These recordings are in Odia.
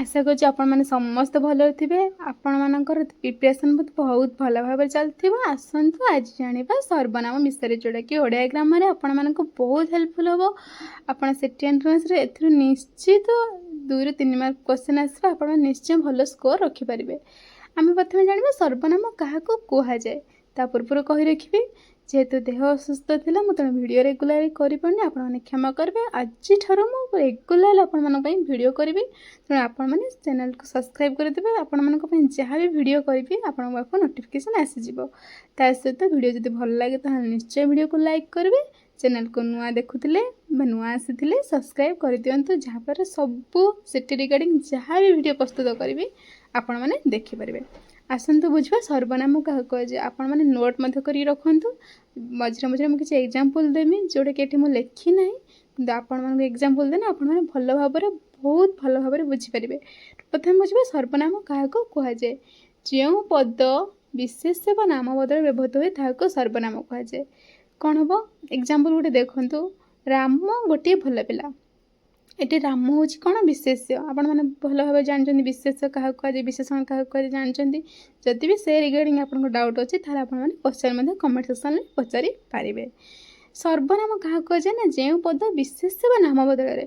ଆଶା କରୁଛି ଆପଣମାନେ ସମସ୍ତେ ଭଲରେ ଥିବେ। ଆପଣମାନଙ୍କର ପ୍ରିପାରେସନ୍ ବହୁତ ବହୁତ ଭଲ ଭାବରେ ଚାଲିଥିବ। ଆସନ୍ତୁ, ଆଜି ଜାଣିବା ସର୍ବନାମ ବିଷୟରେ, ଯେଉଁଟାକି ଓଡ଼ିଆ ଗ୍ରାମରରେ ଆପଣମାନଙ୍କୁ ବହୁତ ହେଲ୍ପଫୁଲ୍ ହେବ। ଆପଣ ସିଟି ଏଣ୍ଟ୍ରାନ୍ସରେ ଏଥିରୁ ନିଶ୍ଚିତ 2ରୁ 3 ମାର୍କ କ୍ୱେଶ୍ଚନ୍ ଆସିବ। ଆପଣ ନିଶ୍ଚୟ ଭଲ ସ୍କୋର୍ ରଖିପାରିବେ। ଆମେ ପ୍ରଥମେ ଜାଣିବା ସର୍ବନାମ କାହାକୁ କୁହାଯାଏ। ତା ପୂର୍ବରୁ କହି ରଖିବି, ଯେହେତୁ ଦେହ ଅସୁସ୍ଥ ଥିଲା ମୁଁ, ତେଣୁ ଭିଡ଼ିଓ ରେଗୁଲାର କରିପାରୁନି। ଆପଣମାନେ କ୍ଷମା କରିବେ। ଆଜିଠାରୁ ମୁଁ ରେଗୁଲାର ଆପଣମାନଙ୍କ ପାଇଁ ଭିଡ଼ିଓ କରିବି, ତେଣୁ ଆପଣମାନେ ଚ୍ୟାନେଲକୁ ସବସ୍କ୍ରାଇବ୍ କରିଦେବେ। ଆପଣମାନଙ୍କ ପାଇଁ ଯାହା ବି ଭିଡ଼ିଓ କରିବି, ଆପଣଙ୍କ ପାଖକୁ ନୋଟିଫିକେସନ୍ ଆସିଯିବ। ତା ସହିତ ଭିଡ଼ିଓ ଯଦି ଭଲ ଲାଗେ, ତାହେଲେ ନିଶ୍ଚୟ ଭିଡ଼ିଓକୁ ଲାଇକ୍ କରିବେ। ଚ୍ୟାନେଲକୁ ନୂଆ ଦେଖୁଥିଲେ ବା ନୂଆ ଆସିଥିଲେ ସବସ୍କ୍ରାଇବ୍ କରିଦିଅନ୍ତୁ, ଯାହାଫଳରେ ସବୁ ସିଟି ରିଗାର୍ଡ଼ିଂ ଯାହା ବି ଭିଡ଼ିଓ ପ୍ରସ୍ତୁତ କରିବି, ଆପଣମାନେ ଦେଖିପାରିବେ। ଆସନ୍ତୁ ବୁଝିବା ସର୍ବନାମ କାହାକୁ କୁହାଯାଏ। ଆପଣମାନେ ନୋଟ୍ ମଧ୍ୟ କରିକି ରଖନ୍ତୁ। ମଝିରେ ମଝିରେ ମୁଁ କିଛି ଏକ୍ଜାମ୍ପଲ୍ ଦେବି, ଯେଉଁଟାକି ଏଠି ମୁଁ ଲେଖି ନାହିଁ, କିନ୍ତୁ ଆପଣମାନଙ୍କୁ ଏକ୍ଜାମ୍ପଲ୍ ଦେଲେ ଆପଣମାନେ ଭଲ ଭାବରେ, ବହୁତ ଭଲ ଭାବରେ ବୁଝିପାରିବେ। ପ୍ରଥମେ ବୁଝିବା ସର୍ବନାମ କାହାକୁ କୁହାଯାଏ। ଯେଉଁ ପଦ ବିଶେଷ୍ୟ ବା ନାମ ବଦଳରେ ବ୍ୟବହୃତ ହୁଏ, ତାହାକୁ ସର୍ବନାମ କୁହାଯାଏ। କ'ଣ ହେବ? ଏକ୍ଜାମ୍ପଲ୍ ଗୋଟେ ଦେଖନ୍ତୁ। ରାମ ଗୋଟିଏ ଭଲ ପିଲା। ଏଠି ରାମ ହେଉଛି କ'ଣ? ବିଶେଷ୍ୟ। ଆପଣମାନେ ଭଲ ଭାବେ ଜାଣିଛନ୍ତି ବିଶେଷ୍ୟ କାହାକୁ କୁହାଯାଏ, ବିଶେଷଣ କାହାକୁ କୁହାଯାଏ ଜାଣିଛନ୍ତି। ଯଦି ବି ସେ ରିଗାର୍ଡ଼ିଂ ଆପଣଙ୍କ ଡାଉଟ୍ ଅଛି, ତାହେଲେ ଆପଣମାନେ କ୍ୱେଶ୍ଚନ୍ ମଧ୍ୟ କମେଣ୍ଟ ସେକ୍ସନ୍ରେ ପଚାରି ପାରିବେ। ସର୍ବନାମ କାହାକୁ କୁହାଯାଏ ନା, ଯେଉଁ ପଦ ବିଶେଷ୍ୟ ବା ନାମ ବଦଳରେ।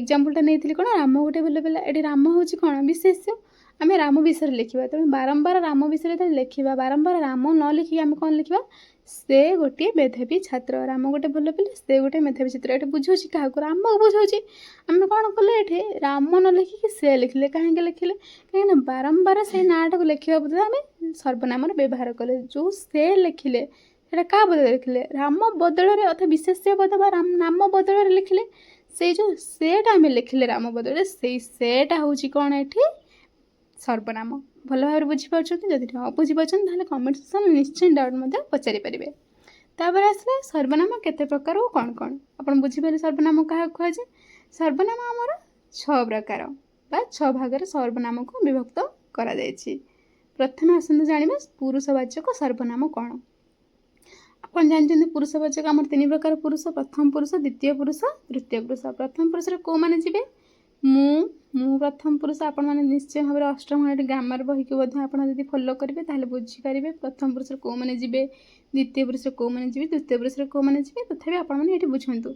ଏକ୍ଜାମ୍ପଲ୍ଟା ନେଇଥିଲି କ'ଣ? ରାମ ଗୋଟେ ଭଲ ପିଲା। ଏଠି ରାମ ହେଉଛି କ'ଣ? ବିଶେଷ୍ୟ। ଆମେ ରାମ ବିଷୟରେ ଲେଖିବା, ତେଣୁ ବାରମ୍ବାର ରାମ ବିଷୟରେ ଯେତେବେଳେ ଲେଖିବା, ବାରମ୍ବାର ରାମ ନ ଲେଖିକି ଆମେ କ'ଣ ଲେଖିବା? ସେ ଗୋଟିଏ ମେଧାବୀ ଛାତ୍ର। ରାମ ଗୋଟେ ଭଲ ପିଲା, ସେ ଗୋଟେ ମେଧାବୀ ଛାତ୍ର। ଏଠି ବୁଝାଉଛି କାହାକୁ? ରାମକୁ ବୁଝାଉଛି। ଆମେ କ'ଣ କଲେ ଏଠି? ରାମ ନ ଲେଖିକି ସେ ଲେଖିଲେ। କାହିଁକି ଲେଖିଲେ? କାହିଁକିନା ବାରମ୍ବାର ସେଇ ନାଁଟାକୁ ଲେଖିବା ବଦଳରେ ଆମେ ସର୍ବନାମର ବ୍ୟବହାର କଲେ। ଯେଉଁ ସେ ଲେଖିଲେ, ସେଇଟା କାହା ବଦଳରେ ଲେଖିଲେ? ରାମ ବଦଳରେ, ଅର୍ଥାତ୍ ବିଶେଷ୍ୟ ପଦ ବା ନାମ ବଦଳରେ ଲେଖିଲେ। ସେଇ ଯେଉଁ ସେଟା ଆମେ ଲେଖିଲେ ରାମ ବଦଳରେ, ସେଇ ସେଟା ହେଉଛି କ'ଣ ଏଠି? ସର୍ବନାମ। ଭଲ ଭାବରେ ବୁଝିପାରୁଛନ୍ତି? ଯଦି ନ ବୁଝିପାରୁଛନ୍ତି, ତାହେଲେ କମେଣ୍ଟ ସେକ୍ସନ୍ ନିଶ୍ଚୟ ଡାଉଟ୍ ମଧ୍ୟ ପଚାରିପାରିବେ। ତାପରେ ଆସିଲା ସର୍ବନାମ କେତେ ପ୍ରକାର ଓ କ'ଣ କ'ଣ। ଆପଣ ବୁଝିପାରିଲେ ସର୍ବନାମ କାହାକୁ କୁହାଯାଏ। ସର୍ବନାମ ଆମର ଛଅ ପ୍ରକାର ବା ଛଅ ଭାଗରେ ସର୍ବନାମକୁ ବିଭକ୍ତ କରାଯାଇଛି। ପ୍ରଥମେ ଆସନ୍ତୁ ଜାଣିବା ପୁରୁଷବାଚକ ସର୍ବନାମ କ'ଣ। ଆପଣ ଜାଣିଛନ୍ତି ପୁରୁଷବାଚକ ଆମର ତିନି ପ୍ରକାର ପୁରୁଷ: ପ୍ରଥମ ପୁରୁଷ, ଦ୍ୱିତୀୟ ପୁରୁଷ, ତୃତୀୟ ପୁରୁଷ। ପ୍ରଥମ ପୁରୁଷରେ କେଉଁମାନେ ଯିବେ? ମୁଁ। ମୁଁ ପ୍ରଥମ ପୁରୁଷ। ଆପଣମାନେ ନିଶ୍ଚୟ ଭାବରେ ଅଷ୍ଟମ ଶ୍ରେଣୀ ଗ୍ରାମାର ବହିକୁ ମଧ୍ୟ ଆପଣ ଯଦି ଫଲୋ କରିବେ, ତାହେଲେ ବୁଝିପାରିବେ ପ୍ରଥମ ପୁରୁଷରେ କେଉଁମାନେ ଯିବେ, ଦ୍ୱିତୀୟ ପୁରୁଷରେ କେଉଁମାନେ ଯିବେ, ତୃତୀୟ ପୁରୁଷରେ କେଉଁମାନେ ଯିବେ। ତଥାପି ଆପଣମାନେ ଏଠି ବୁଝନ୍ତୁ।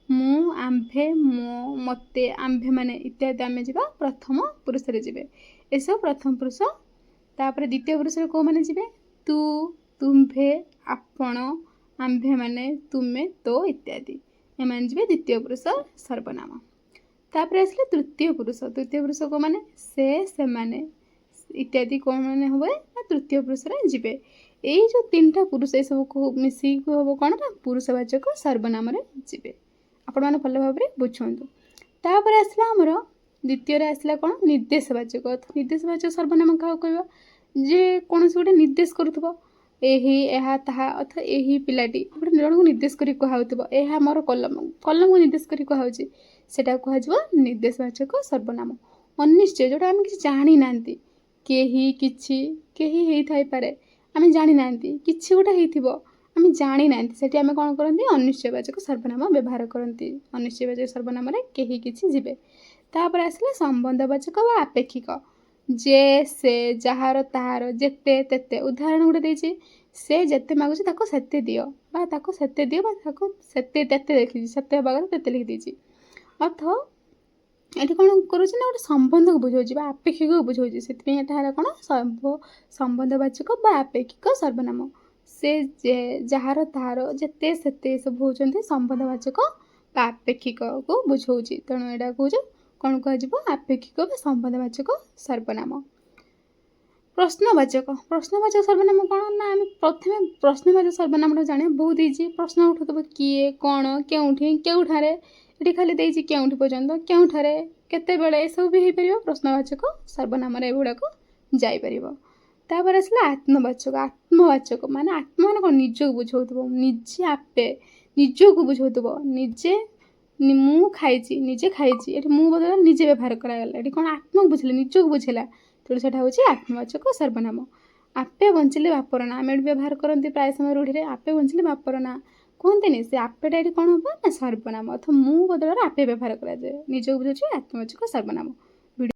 ମୁଁ, ଆମ୍ଭେ, ମୋ, ମୋତେ, ଆମ୍ଭେମାନେ ଇତ୍ୟାଦି ଆମେ ଯିବା, ପ୍ରଥମ ପୁରୁଷରେ ଯିବେ। ଏସବୁ ପ୍ରଥମ ପୁରୁଷ। ତାପରେ ଦ୍ୱିତୀୟ ପୁରୁଷରେ କେଉଁମାନେ ଯିବେ? ତୁ, ତୁମ୍ଭେ, ଆପଣ, ଆମ୍ଭେମାନେ, ତୁମେ, ତୋ ଇତ୍ୟାଦି। ଏମାନେ ଯିବେ ଦ୍ୱିତୀୟ ପୁରୁଷ ସର୍ବନାମ। ତାପରେ ଆସିଲେ ତୃତୀୟ ପୁରୁଷ। ତୃତୀୟ ପୁରୁଷ କେଉଁମାନେ? ସେ, ସେମାନେ ଇତ୍ୟାଦି କେଉଁମାନେ ହେବ ନା ତୃତୀୟ ପୁରୁଷରେ ଯିବେ। ଏଇ ଯେଉଁ ତିନିଟା ପୁରୁଷ, ଏସବୁକୁ ମିଶିକି ହେବ କ'ଣ ନା ପୁରୁଷବାଚକ ସର୍ବନାମରେ ଯିବେ। ଆପଣମାନେ ଭଲ ଭାବରେ ବୁଝନ୍ତୁ। ତାପରେ ଆସିଲା ଆମର ଦ୍ୱିତୀୟରେ ଆସିଲା କ'ଣ? ନିର୍ଦ୍ଦେଶବାଚକ। ନିର୍ଦ୍ଦେଶବାଚକ ସର୍ବନାମ କାହାକୁ କହିବା? ଯେ କୌଣସି ଗୋଟେ ନିର୍ଦ୍ଦେଶ କରୁଥିବ, ଏହି, ଏହା, ତାହା, ଅର୍ଥାତ୍ ଏହି ପିଲାଟି, ଗୋଟେ ଜଣକୁ ନିର୍ଦ୍ଦେଶ କରି କୁହାହେଉଥିବ, ଏହା ମୋର କଲମ, କଲମକୁ ନିର୍ଦ୍ଦେଶ କରି କୁହାହେଉଛି, ସେଇଟା କୁହାଯିବ ନିର୍ଦ୍ଦେଶବାଚକ ସର୍ବନାମ। ଅନିଶ୍ଚୟ, ଯେଉଁଟା ଆମେ କିଛି ଜାଣିନାହାନ୍ତି, କେହି, କିଛି, କେହି ହେଇଥାଇପାରେ, ଆମେ ଜାଣିନାହାନ୍ତି, କିଛି ଗୋଟେ ହେଇଥିବ, ଆମେ ଜାଣିନାହାନ୍ତି, ସେଠି ଆମେ କ'ଣ କରନ୍ତି? ଅନିଶ୍ଚୟବାଚକ ସର୍ବନାମ ବ୍ୟବହାର କରନ୍ତି। ଅନିଶ୍ଚୟବାଚକ ସର୍ବନାମରେ କେହି, କିଛି ଯିବେ। ତାପରେ ଆସିଲା ସମ୍ବନ୍ଧବାଚକ ବା ଆପେକ୍ଷିକ। ଯେ, ସେ, ଯାହାର, ତାହାର, ଯେତେ, ତେତେ। ଉଦାହରଣ ଗୋଟେ ଦେଇଛି, ସେ ଯେତେ ମାଗୁଛି ତାକୁ ସେତେ ଦିଅ ବା ତାକୁ ସେତେ ଦିଅ ବା ତାକୁ ସେତେ, ତେତେ ଲେଖିଛି, ସେତେ ହେବା କଥା ତେତେ ଲେଖିଦେଇଛି। ଅର୍ଥ ଏଠି କ'ଣ କରୁଛି ନା ଗୋଟେ ସମ୍ବନ୍ଧକୁ ବୁଝାଉଛି ବା ଆପେକ୍ଷିକକୁ ବୁଝାଉଛି। ସେଥିପାଇଁ ଏଟା ହେଲା କ'ଣ? ସମ୍ବନ୍ଧବାଚକ ବା ଆପେକ୍ଷିକ ସର୍ବନାମ। ସେ, ଯେ, ଯାହାର, ତାହାର, ଯେତେ, ସେତେ, ଏସବୁ ହେଉଛନ୍ତି ସମ୍ବନ୍ଧବାଚକ ବା ଆପେକ୍ଷିକକୁ ବୁଝାଉଛି। ତେଣୁ ଏଇଟା କହୁଛୁ କ'ଣ କୁହାଯିବ? ଆପେକ୍ଷିକ ବା ସମ୍ବନ୍ଧବାଚକ ସର୍ବନାମ। ପ୍ରଶ୍ନବାଚକ। ପ୍ରଶ୍ନବାଚକ ସର୍ବନାମ କ'ଣ ନା, ଆମେ ପ୍ରଥମେ ପ୍ରଶ୍ନବାଚକ ସର୍ବନାମଟା ଜାଣିବା ବହୁତ ଇଜି। ପ୍ରଶ୍ନ ଉଠୁଥିବ କିଏ, କ'ଣ, କେଉଁଠି, କେଉଁଠାରେ। ଏଠି ଖାଲି ଦେଇଛି କେଉଁଠି ପର୍ଯ୍ୟନ୍ତ, କେଉଁଠାରେ, କେତେବେଳେ, ଏସବୁ ବି ହେଇପାରିବ। ପ୍ରଶ୍ନବାଚକ ସର୍ବନାମରେ ଏଗୁଡ଼ାକ ଯାଇପାରିବ। ତାପରେ ଆସିଲା ଆତ୍ମବାଚକ। ଆତ୍ମବାଚକ ମାନେ, ଆତ୍ମ ମାନେ କ'ଣ? ନିଜକୁ ବୁଝାଉଥିବ, ନିଜେ ଆପେ ନିଜକୁ ବୁଝାଉଥିବ। ନିଜେ, ମୁଁ ଖାଇଛି, ନିଜେ ଖାଇଛି। ଏଠି ମୁଁ ବଦଳରେ ନିଜେ ବ୍ୟବହାର କରାଗଲା। ଏଠି କ'ଣ? ଆତ୍ମକୁ ବୁଝିଲେ, ନିଜକୁ ବୁଝିଲା। ତେଣୁ ସେଇଟା ହେଉଛି ଆତ୍ମବାଚକ ସର୍ବନାମ। ଆପେ ବଞ୍ଚିଲେ ବାପର ନାଁ। ଆମେ ଏଠି ବ୍ୟବହାର କରନ୍ତି ପ୍ରାୟ ସମୟ ରୂଢ଼ିରେ, ଆପେ ବଞ୍ଚିଲେ ବାପର ନାଁ କୁହନ୍ତିନି? ସେ ଆପେଟା ଏଠି କ'ଣ ହେବ ନା ସର୍ବନାମ। ଅର୍ଥାତ୍ ମୁଁ ବଦଳରେ ଆପେ ବ୍ୟବହାର କରାଯାଏ, ନିଜକୁ ବୁଝାଉଛି ଆତ୍ମବାଚକ ସର୍ବନାମ।